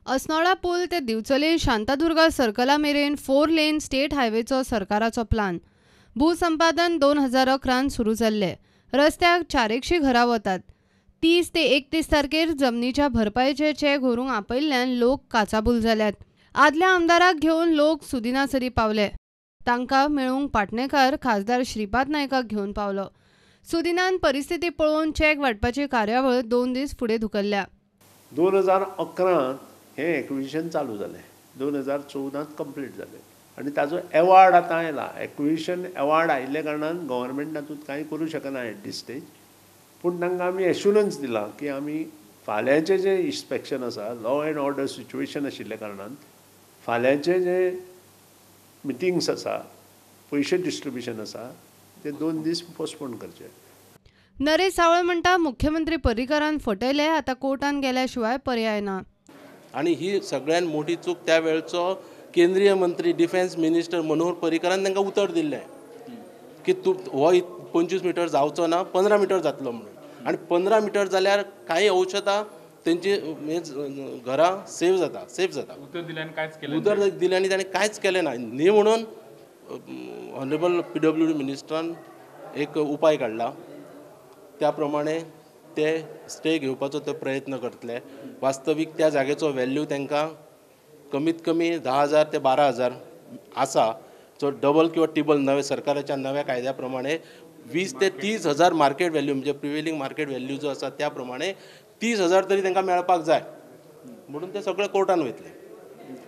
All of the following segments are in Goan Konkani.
अस्नोडा पूल ते दिवचले शांतादुर्गा सर्कला मेरेन 4 लेन स्टेट हायवेचो सरकाराचो प्लान. भूसंपादन 2011 सुरू जाल्ले. रस्त्याक 400 घरां वतात. 30 ते 31 तारखेर जमनीच्या भरपायेचे चेक व्हरूंक आपयल्ल्यान लोक काचाबूल जाल्यात. आदल्या आमदाराक घेवन लोक सुदिनासरी पावले. तांकां मेळूंक पाटणेकार खासदार श्रीपाद नायकाक घेवन पावलो. सुदिनान परिस्थिती पळोवन चेक वांटपाची कार्यावळ 2 दीस फुडें धुकल्ल्या. 2011 हें एक्विजिशन चालू जालें, 2014 कंप्लीट जालें आनी ताजो एवॉर्ड आतां आयला. एक्विजिशन एवॉर्ड आयिल्ल्या कारणान गव्हर्मेंट तातूंत कांय करूं शकना एट दीस स्टेज. पूण तांकां आमी एश्युरन्स दिला की आमी फाल्यांचें जें इन्स्पेक्शन आसा, लॉ एंड ऑर्डर सिच्युएशन आशिल्ल्या कारणान फाल्यांचें जे मिटिंग्स आसा, पयशे डिस्ट्रिब्युशन आसा, ते 2 दीस पोस्टपोन करचे. नरेश सावळ म्हणटा मुख्यमंत्री पर्रीकरान फटयले, आतां कोर्टान गेल्या शिवाय पर्याय ना. आनी ही सगळ्यान मोठी चूक त्या वेळचो केंद्रीय मंत्री डिफेन्स मिनिस्टर मनोहर पर्रीकरान तांकां उतर दिल्लें की तूं हो 25 मिटर जावचो ना, 15 मिटर जातलो म्हणून. आनी 15 मिटर जाल्यार कांय औषधां तेंची घरां सेव जाता, सेफ जाता. उतर दिल्यान कांयच केलें, उतर दिलें आनी ताणें कांयच केलें ना. न्ही म्हणून ऑनरेबल PWD मिनिस्टरान एक उपाय काडला, त्या प्रमाणे ते स्टे घेवपाचो ते प्रयत्न करतले. वास्तवीक त्या जागेचो व्हॅल्यू तांकां कमीत कमी 10,000 ते 12,000 आसा, जो डबल किंवा टिबल नवे सरकाराच्या नव्या कायद्या प्रमाणे 20 ते 30,000 मार्केट व्हॅल्यू म्हणजे प्रिवेलिंग मार्केट व्हॅल्यू जो आसा त्या प्रमाणे 30,000 तरी तांकां मेळपाक जाय म्हणून ते सगळे कोर्टान वयतले.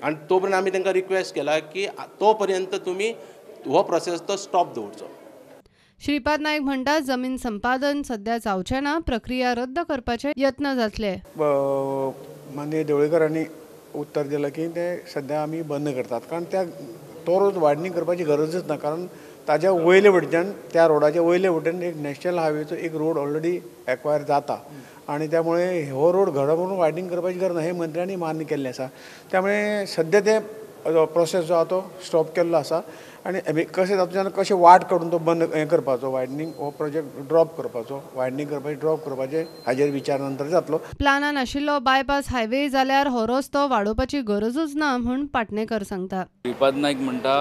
आनी तो पर्यंत आमी तांकां रिक्वेस्ट केला की तो पर्यंत तुमी हो प्रोसेस तो स्टॉप दवरचो. श्रीपाद नायक म्हणटा जमीन संपादन सध्या जावचें ना, प्रक्रिया रद्द करपाचे यत्न जातले. माननीय देवळेकरांनी उत्तर दिलां की ते सध्या आमी बंद करतात, कारण त्या तो रोड वायडनींग करपाची गरजच ना, कारण ताज्या वयले वटेच्यान त्या रोडाच्या वयले वटेन एक नॅशनल हायवेचो एक रोड ऑलरेडी एक्वायर जाता आनी त्यामुळे हो रोड घरा म्हणून वायडनींग करपाची गरज ना हें मंत्र्यांनी मान्य केल्लें आसा. त्यामुळे सध्या ते प्रोसेस जो आसा तो स्टॉप केल्लो आसा आनी कशें तातूंतल्यान कशें वाट काडून तो बंद हें करपाचो, वायडनींग हो प्रोजेक्ट ड्रॉप करपाचो, वायडनींग करपाचें ड्रॉप करपाचें हाजेर विचार नंतर जातलो. प्लानान आशिल्लो बायपास हायवे जाल्यार हो रस्तो वाडोवपाची गरजूच ना म्हूण पाटणेकर सांगता. श्रीपाद नायक म्हणटा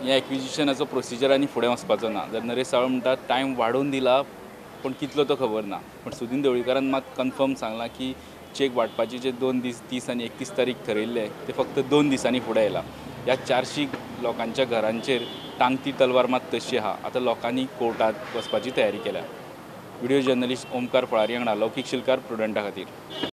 ह्या एक्विजिशनाचो प्रोसिजर आनी फुडें वचपाचो ना. जर नरेश सावळ म्हणटा टायम वाडोवन दिला पूण कितलो तो खबर ना. पूण सुदीन देवळीकारान मात कन्फर्म सांगलां की चेक वांटपाचे जे 2 दीस 30 आनी 31 तारीख थरयल्ले ते फक्त 2 दिसांनी फुडें आयला. ह्या 400 लोकांच्या घरांचेर टांगती तलवार मात तशी आहा. आतां लोकांनी कोर्टात वचपाची तयारी केल्या. व्हिडिओ जर्नलिस्ट ओमकार फळारी वांगडा लौकीक शिलकार, प्रुडंटा खातीर.